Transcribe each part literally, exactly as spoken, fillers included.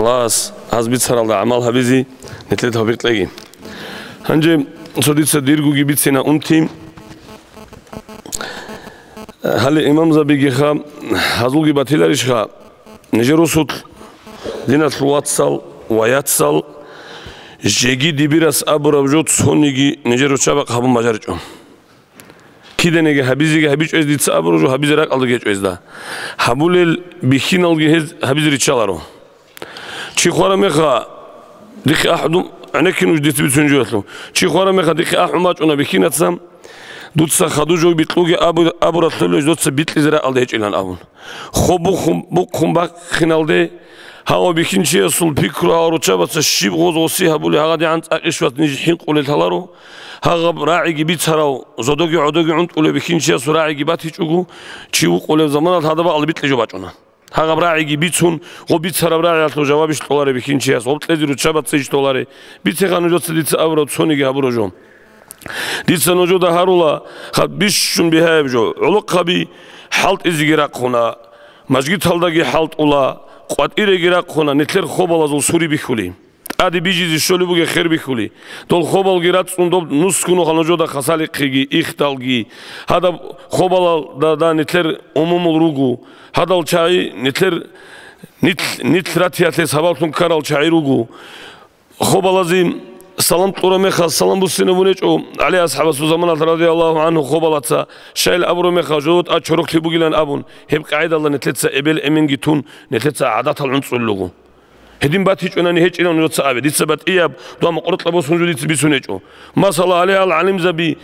ас, гьаз бицаралда гӀамал гьабизе нилъеда тавфикъ кьеги. Гьанже цо дица диргоги бицина унти. Гьале имамзабигиха, гьазулги батиларищха, нижер росулъ диналъул вацал ва яцал жеги дибирас абураб жо цониги нижер руччабахъ гьабун бажаричӀо. Киданиги гьабизеги гьабичӀо гьез дица абураб жо, гьабизе ракӀалда гьечӀо гьезда. Гьабулел бихьиналги гьез гьабизе риччаларо. Чи хвараб меха, дихъе ахӀдум, гӀенеккин нуж дица бицунеб жоялъул. Чи хвараб меха, дихъе ахӀун бачӀуна бихьинаца, дуца хадув жо бикьуге абу-, абуралъул доца бикьизе ракӀалда гьечӀилан абун. Хоб бухъун, бухъун бахъиналде, гьав бихьинчиясул пикру гьал руччабаца щиб гъоз гъоси гьабули гьагъадигӀан цӀакъ иш вац ниж хӀинкъулел гьаларо, гьагъаб рагӀиги бицарав, зодоги гӀодоги гӀунтӀулев бихьинчиясул рагӀиги батичӀого, чи вукъулев заманалъ гьадаб бакӀалда бикьи жо бачӀуна. Гьагъаб рагӀиги бицун, гъо бицараб рагӀиялъул жавабищ кьолареб бихьинчияс, гъоб кьезе руччабаца иш кьоларе, бицеха нужеца дица абураб цониги гьабураб жо. Дица нужеда гьарула хаб бищун бигьаяб жо, гӀолохъаби хӀалтӀизеги рахъуна, мажгиталдаги хӀалтӀула, къватӀиреги рахъуна, нилъер хобалазул сури бихьули. ТӀаде бижизе щолеб бугеб хер бихьули. Дол хобалги рацӀцӀун доб нусгун вуха нужеда хасалихъиги, ихдалги. Гьадаб хобалалда нилъер умумул руго. Гьадал чагӀи нилъер нилъ, нилъ ратиялъе сабаблъун ккарал чагӀи руго. Хобалазе салам кьураб мехалъ салам буссинаб бунечӀо ГӀали асхӀабасул заманалъ, радияллагьу гӀангьу, хобалаца, щайил абураб мехалъ, жо тӀад чороклъи бугилан абун, гьеб къагӀидалда нилъеца эбел-эменги тун, нилъеца гӀадатал гӀунцӀулел руго. Гьедин батичӀунани гьечӀилан нужеца абе, дица батӀияб, дова мукъуркьа босун жо дица бицун гьечӀо. Масала, гьале гьал гӀалимзаби,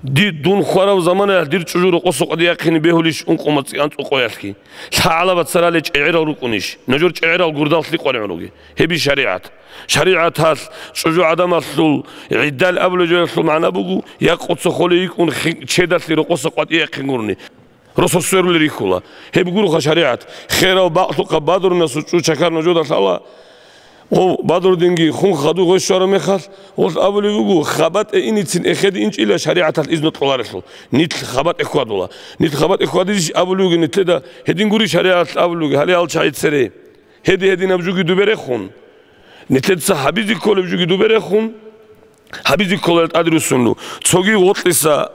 ди-, дун хварав заманаялъ дир чӀужу рокъоса къватӀире яхъине бегьулищ ункъо мацӀи анцӀукъоялъги? ЛъагӀалаба царале чӀегӀерал рукӀунищ? Нужер чӀегӀерал гурдаллъи къваригӀун ругел. Гьеби шаригӀат. ШаригӀаталъ чӀужу гӀадамалъул гӀиддал абулеб жоялъул магӀна буго, якъуца холей йикӀун хи-, чедалъе рокъоса къватӀире яхъин гурони. Росо сверулел рихьула. Гьеб гуроха шаригӀат. Херав бакълъухъа бадурнасул чӀужу чакар нужеда лъала. Гъов бадурдинги хун хадув гъой щвараб мехалъ, гъолъ абулеб буго, хабатӀе иницин эхеде инчӀила шаригӀаталъ изну кьоларелъул. Нилъ хабатӀе хьвадула. Нилъ хабатӀе хьвадизищ абулеб буго нилъеда, гьедин гури шаригӀаталъ абулеб буго, гьале гьал чагӀи цере. Гьеди-гьединаб жуги дубе рехун. Нилъеца гьабизе кколеб жуги дубе рехун. Гьабизе кколел тӀаде руссунлу. Цоги гъоркьиса,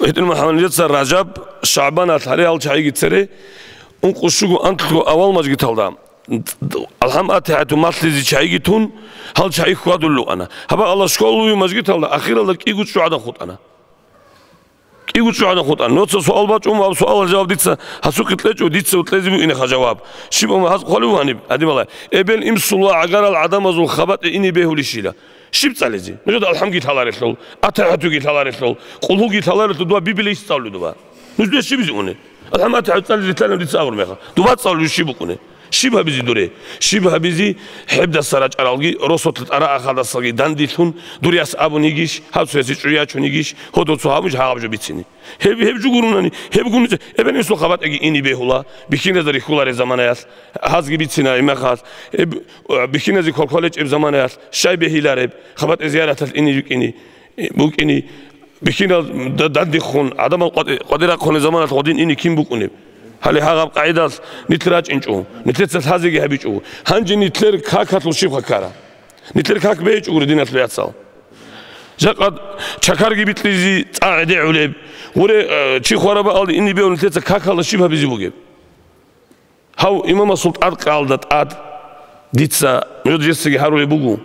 гьитӀин МухӀаммад, нижеца Ражаб, ШагӀбаналъ гьале гьал чагӀиги цере, ункъо щуго анлъго авал мажгиталда, АлхӀам АтихӀату малъизе чагӀиги тун, гьал чагӀи хьвадулел рукӀана. Гьаб Аллагь школалъул мажгиталда ахиралда кӀиго чӀужугӀадан хутӀана. КӀиго чӀужугӀадан хутӀана. Нуца суал бачӀун ва суалалъе жаваб дица гьасухъе кьечӀо, дица кьезе букӀинеха жаваб. Щиб амма гьаз хъвалев гьаниб, гьадимала. Эбел-инсула гӀагарал гӀадамазул хабатӀе ине бегьулищила. Щиб цӀализе? Нужеда АлхӀамги лъаларелъул, АтихӀатуги лъаларелъул, Къулгьуги лъаларелъул дуба Бибилищ цӀалулеб дуба? Нуж дуда щибизе уне? АлхӀам АтихӀату цӀализе лъалеб дица абур меха. Дуба цӀалулев щиб букӀуне? Щиб гьабизе дуре? Щиб гьабизе гьебдаса рачӀаралги, росулъа тӀараахалдасаги данделъун, дур яс абун йигищ, гьав цоясе чӀужу ячун йигищ, гьодов цо гьабунищ гьагъаб жо бицине? Гьеб, гьеб жо гуронани, гьеб гуница, эбел-инсул хабатӀеги ине бегьула, бихьиназе рихьулареб заманаялъ, гьазги бицина имахалъ, гьеб, бихьиназе квалквал гьечӀеб заманаялъ, щай бегьилареб, хабатӀе зияраталъ ине букӀине, букӀине, бихьинал да-, дандихъун, гӀадамал къватӀи-, къватӀирахъунеб заманалъ гъодин ине кин букӀунеб? Гьале гьагъаб къагӀидалъ нилъ рачӀинчӀо, нилъеца лъазеги гьабичӀо. Гьанже нилъер какалъул щибха ккара? Нилъер как бейчӀогури, диналъул яцал. Жакъа чакарги бикьизе цӀа гӀедегӀулеб. Гъуре, э, чи хвараб бакӀалде ине бегьун нилъеца какалда щиб гьабизе бугеб? Гьав имамасул тӀадкъаялда тӀад дица нужеда жесиги гьарулеб буго.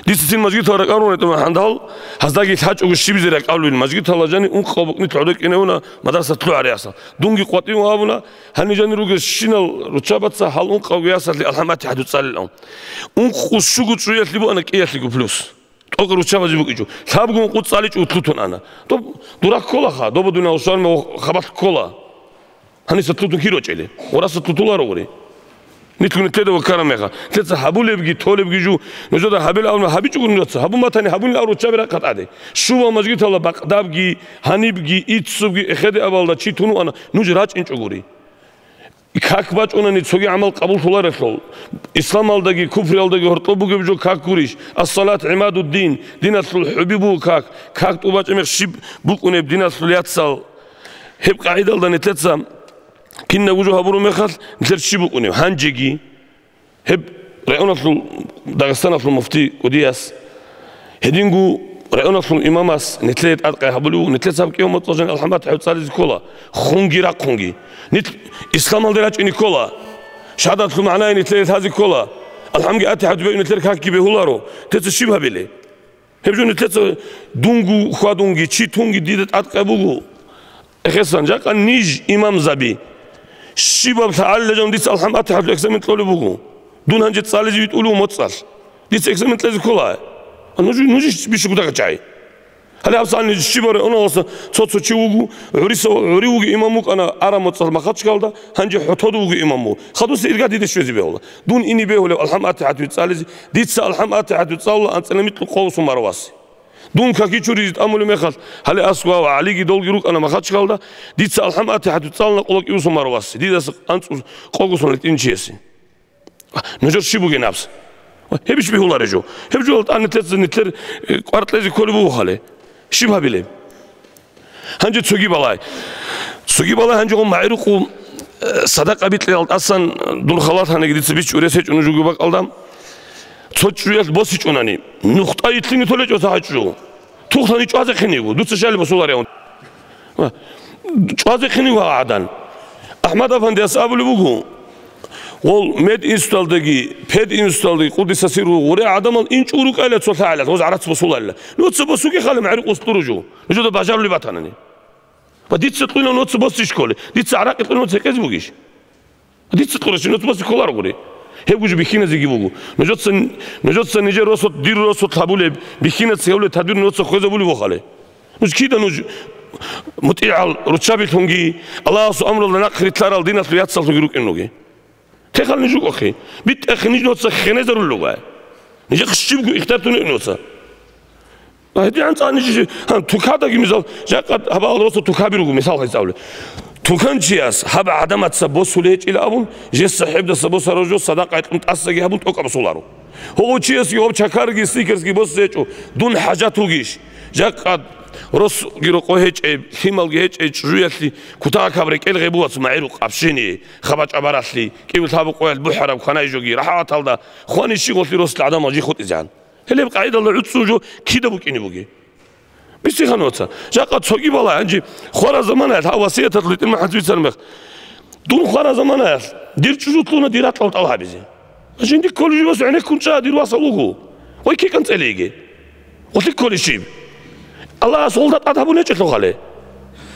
Дица цин мажгитал ракӀарун ретӀун гьандал, гьаздаги лъачӀого щибизе ракӀалуин, мажгиталда жанив ункъо букӀнилъ гӀодор кӀиневуна мадрасалъ лъугӀариясал. Дунги къватӀивун абуна, гьанив жанир ругел щинал руччабаца гьал ункъавго ясалъе АлхӀам АтихӀату цӀалилан. Ункъо щуго чӀужуялъе буана кӀиялъего плюс. ТӀокӀ руччабазе букӀинчӀо. Лъабго ункъо цӀаличӀого лъутун ана. Доб дурак кколаха, доба дунял усарма хабалъ ккола. Гьаниса лъутун кир рачӀеле? Гъураса лъутуларо гъури. Нилъго нилъеда ваккараб меха. Нилъеца гьабулебги, толебги жо. Нужеда гьабил абуна, гьабичӀого нужеца. Гьабун батани, гьабунилан руччаби рахъа тӀаде. Щуба мажгиталда бакъдабги, гьанибги, иццубги эхеде абалда чи тун вуана, нуж рачӀинчӀогури. Как бачӀунани цоги гӀамал къабуллъуларелъул, исламалдаги куфриялдаги гьоркьоб бугеб жо как гурищ? Ас-салат гӀимадуддин, диналъул хӀуби буго как. Как тӀубачӀеб мех щиб букӀунеб, диналъул яцал? Гьеб къагӀидалда нилъеца кинабго жо гьабураб мехалъ, нилъер щиб букӀунеб? Гьанжеги гьеб Районалъул, Дагъистаналъул муфти кӀудияс, гьединго районалъул имамас нилъее тӀадкъай гьабулев, нилъеца гьаб кӀиямасеб мацӀалъ жаниб АлхӀам-АтихӀа цӀализе ккола, хунги рахъунги. Нилъ исламалде рачӀине ккола, шагьадаталъул магӀнае нилъее лъазе ккола, АлхӀамги АтихӀаги бегьун нилъер какги бегьуларо, нилъеца щиб гьабилеб? Гьеб жо нилъеца дунго хьвадунги, чи тунги дида тӀадкъай буго. Эхесан, жакъа ниж имамзаби. Щибаб лъагӀалила жан дица АлхӀам-АтихӀалъул экзамен кьолеб буго. Дун гьанже цӀализе витӀулев моцӀалъ. Дица экзамен кьезе ккола. А нуж, нуж бищун кутакачай. Гьале гьабсагӀат ниж щибаб районалдаса цо-цо чи вуго, гӀуриса, гӀури вугев имам вукӀана араб моцӀалъ Махачкалда, гьанже ХӀотода вуго имам вуго. Хадуса ирга диде щвезе бегьула. Дун ине бегьулеб АлхӀам-АтихӀалъул цӀализе, дица АлхӀам-АтихӀалъул цӀалула анцӀила микьго къо босун бараб васе. Дун каки чуризе тӀамулеб мехалъ, гьале аскӀов ГӀалиги долги рукӀана Махачкалда, дица АлхӀам-АтихӀалъул цӀалула къо бакӀине босун бараб васе, дидаса анцӀго къо босун гьитӀинчиясе. Нужер щиб бугеб гьаб? Гьебищ бегьулареб жо? Гьеб жо тӀад нилъеца нилъер, э, кӀвар кьезе кколеб буго гьале. Щиб гьабилеб? Гьанже цоги балай. Цоги балай гьанже гъо магӀрукъу, э, садакъа бикьиялда тӀасан дун халат гьаниги дица бичӀчӀулеб гьечӀо нуж бугеб бакӀалда. Цо чӀужуялъ босичӀунани, нухда итлъине толечӀо цо гьа чӀужу. Тухлъани чӀвазехъин йиго, дуца щайилан босуларев. ЧӀвазехъин йиго гьагъадан. АхӀмад-афандияс абулеб буго, гъол мединституталдаги, пединституталдаги, къуддиса сирругьу, гъурей гӀадамал инчӀого рукӀайила цо лъагӀалилъ, гъоз гӀарац босуларила. Нуца босуге хала магӀрукъу кьураб жо. Нужеда бажарулеб батанани. Ва дица кьуна нуца босичӀони, дица гӀаракъи кьуна нуца гьекъезе бугищ? Дица кьуращи нуца босизе кколарогури. Гьеб гужи бихьиназеги буго. Нужеца, нужеца нижер росулъ, дир росулъ гьабулеб, бихьиназ гьевлеб, тадбир нуца хвезабулеб вохале. Нуж кида нуж мутӀигӀал руччабилъунги, Аллагьасул амрулда нахърилълъарал диналъул яцалъунги рукӀин ругел. Техал ниж рукӀахъе. БитӀахъе ниж нуца хенезарулел ругай. Нижехъ щибго ихтияр тунеги нуца. ГьедигӀан цӀа ниж, гьан, тукадаги мисал, жакъа гьабал росу тукаби руго, мисал гьайцӀавли. Туканчияс гьаб гӀадамаца босулей гьечӀила абун, жеса гьебдаса босарав жо садакъа гьекъун тӀасаги гьабун тӀокӀаб босуларо. Гьов чиясги гьоб чакарги сникерсги босизе гьечӀо, дун хӀажат вугищ? Жакъа росги рокъо гьечӀеб, лъималги гьечӀеб чӀужуялъе кутакаб рекӀел гъебуац магӀирухъ общение, хабачӀабаралъе, кӀиго-лъабго къоялъ бухӀараб кванай жоги, рахӀаталда хвани щи гъолъи росла гӀадамал жи хутӀизегӀан. Гьелеб къагӀидалда гӀуцӀцӀун жо кида букӀине бугеб? Бицихъан ваца. Жакъа цоги балай, гьанже хвараб заманаялъ гьаб васияталъул гьитӀинаб хӀанз бицараб мех. Дун хвараб заманаялъ дир чӀужу лъуна дир ракьалда тӀалаб гьабизе. Жинди кколеб жо босун гӀенеккун чӀа, дир васал вуго. Вай кикӀан цӀалиги. Гъолъи кколеб щиб? Аллагьас гъолда тӀад гьабун гьечӀелъул хӀале.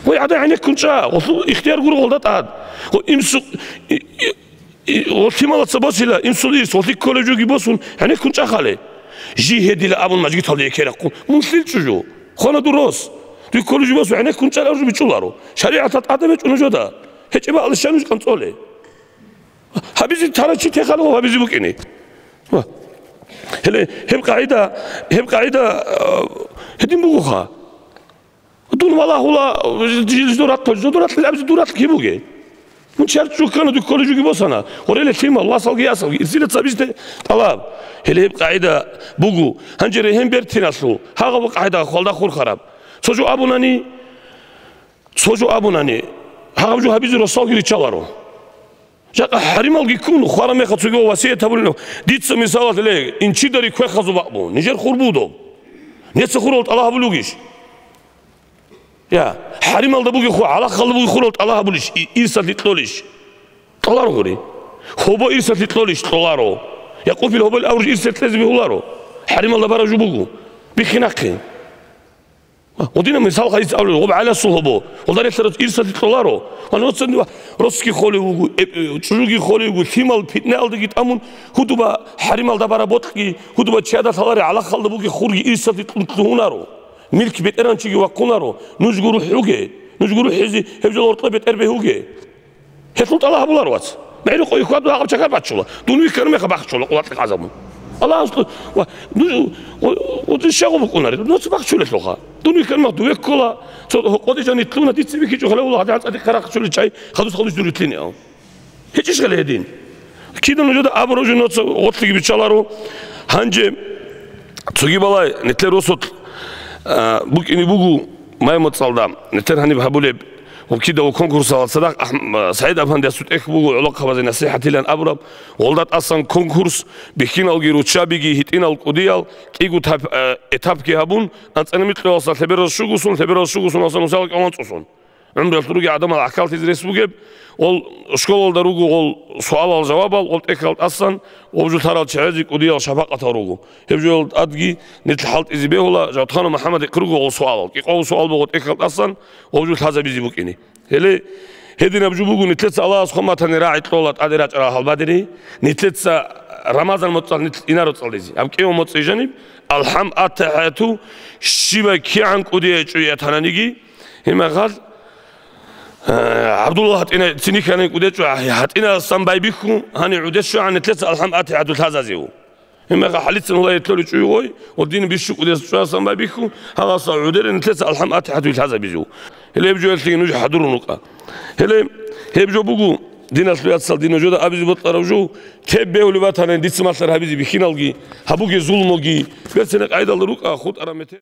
Вай гӀадай гӀенеккун чӀа, гъолъул ихтияр гуро гъолда тӀад. Гъо имсу-, и-, и-, И, гъо лъималаца босила, инсул ирс, гъолъи кколеб жоги босун, гӀенеккун чӀа хъале. Жи гьедила абун мажгиталде экерахъун, мун лъил чӀужу? Хвана дур рос. Дуе кколеб жо босун, гӀенеккун чӀа аружу бичӀчӀуларо. ШаригӀаталда тӀадаб гьечӀо нужеда. ГьечӀеб бакӀалда щай нуж къанцӀолей? Гьабизе тарав чи техалев гьабизе букӀине. Ва. Гьеле, гьеб къагӀида, гьеб къагӀида, а, гьедин бугоха. Дун валагьула, жидур рахъ, жидур рахъ, абизе дур рахъ кибуге. Мун чарччу ккана, дуе кколеб жоги босана. Гъореле лъимал, васалги ясалги, ирсила цабизде тӀалаб. Гьеле гьеб къагӀида буго. Гьанже регьен бертиналъул, гьагъаб къагӀида хвалда хурхараб. Цо жо абунани, цо жо абунани, гьагъаб жо гьабизе росалги риччаларо. Жакъа хӀарималги ккун, хвараб мехалъ цоги васият гьабулин, дица мисалалъе, инчидари квехазул бакӀ бугин, нижер хур бугин доб. Неца хурал тӀалаб гьабулев вугищ? Я, хӀарималда бугеб ху-, гӀалахалда бугеб хурал тӀалаб гьабулищ, и-, ирсалъе кьолищ? Кьоларо гури. Гьобо ирсалъе кьолищ? Кьоларо. Якъубил гьобол авруж ирсалъе кьезе бегьуларо. ХӀарималда бараб жо буго. Бихьинахъе. Гъодинаб мисал гьайс абулеб, гъоб гӀаласул гьобо. Гъолда релълъараб ирсалъе кьоларо. Ва нуцан дива росги холев вуго, э, э, чӀужуги холев вуго, лъимал питнаялдаги тӀамун, гьудуба хӀарималда бараб бокьги, гьудуба чияда лъалареб гӀалахалда бугеб хурги ирсалъе кьун лъугьунаро. Милк бетӀерав чиги вахъунаро, нуж гурухӀуге, нуж гурухӀизе гьеб жо гьоркьоб бетӀер бегьуге. Гьелъул тӀалаб гьабуларо, вац. МагӀрукъо хьвадула гьаб чагар баччула. Дун вихьараб мехалъ бахчула къулатӀлъи гӀазабун. Аллагьас ва, нуж, ва, ва, дин щагъул букӀунаре, нуца бахчулелъулха. Дун вихьараб мехалъ дуве ккола, цо гьокъоде жанитлъуна, дица бихьичӀо хала вула, гьадин анцӀаде хъарахъ чули чай, хадус хадус дур вилълъине ав. ГьечӀищ гьале гьедин? Кида нужеда абураб жо нуца гъорлъиги биччаларо. Гьанже цоги балай, нилъер росулъ, а, букӀине буго май-моцӀалда, нилъер гьаниб гьабулеб, Гьукидав конкурсалда цадахъ Ахм-, СагӀид Афандиясул тӀехь буго гӀолохъабазе насихӀатилан абураб, гъолда тӀасан конкурс, бихьиналги руччабиги, гьитӀинал кӀудиял, кӀиго тап-, э, этапги гьабун, анцӀила микьуялдаса лъеберал щугусун, лъеберал щугусуналдаса нусал кӀаланцӀусун. ГӀумруялъ ругел гӀадамал гӀахьаллъизе рес бугеб, гъол школалда руго гъол суалал-жавабал, гъол тӀехьал тӀасан гъоб жо лъарал чагӀазе кӀудиял шапакъатал руго. Гьеб жоялда тӀадги нилъ хӀалтӀизе бегьула, ЖавтхӀанов МухӀаммадихъ руго гъол суалал, кӀикъоялъул суал буго тӀехьал тӀасан гъоб жо лъазабизе букӀине. Гьеле гьединаб жо буго, нилъеца Аллагьас хъван батани рагӀи кьола тӀаде рачӀарал гьалбадери, нилъеца Рамазан моцӀалъ нилъ инаро цӀалдизе. Гьаб кӀиго моцӀи жаниб, АлхӀам-АтахӀияту щибай кигӀан кӀудияй чӀуй ятананиги, гьимахал, э, ГӀабдулла гьатӀина цинихьанин кӀудечӀо, гьатӀинасан байбихьу, гьанив гӀудес щвегӀан нилъеца АлхӀам-АтахӀияту лъазазеву. Гьимаха хӀалицин гьула гьетлъоли чӀуй гъой, ва дин бищу кӀудес чӀвасан байбихьу, гьаласа гӀудерин нилъеца АлхӀам-АтахӀату лъазабизу. Гьеле гьеб жоялъеги нуж хӀадурун рукӀа. Гьеле гьеб жо буго, диналъул яцал, дин нужеда абизе бокьараб жо, кеб бегьулеб батани дица малъар гьабизе бихьиналги, гьабуге зулмуги, берцинаб къайдалда рукӀа, хутӀараб мете-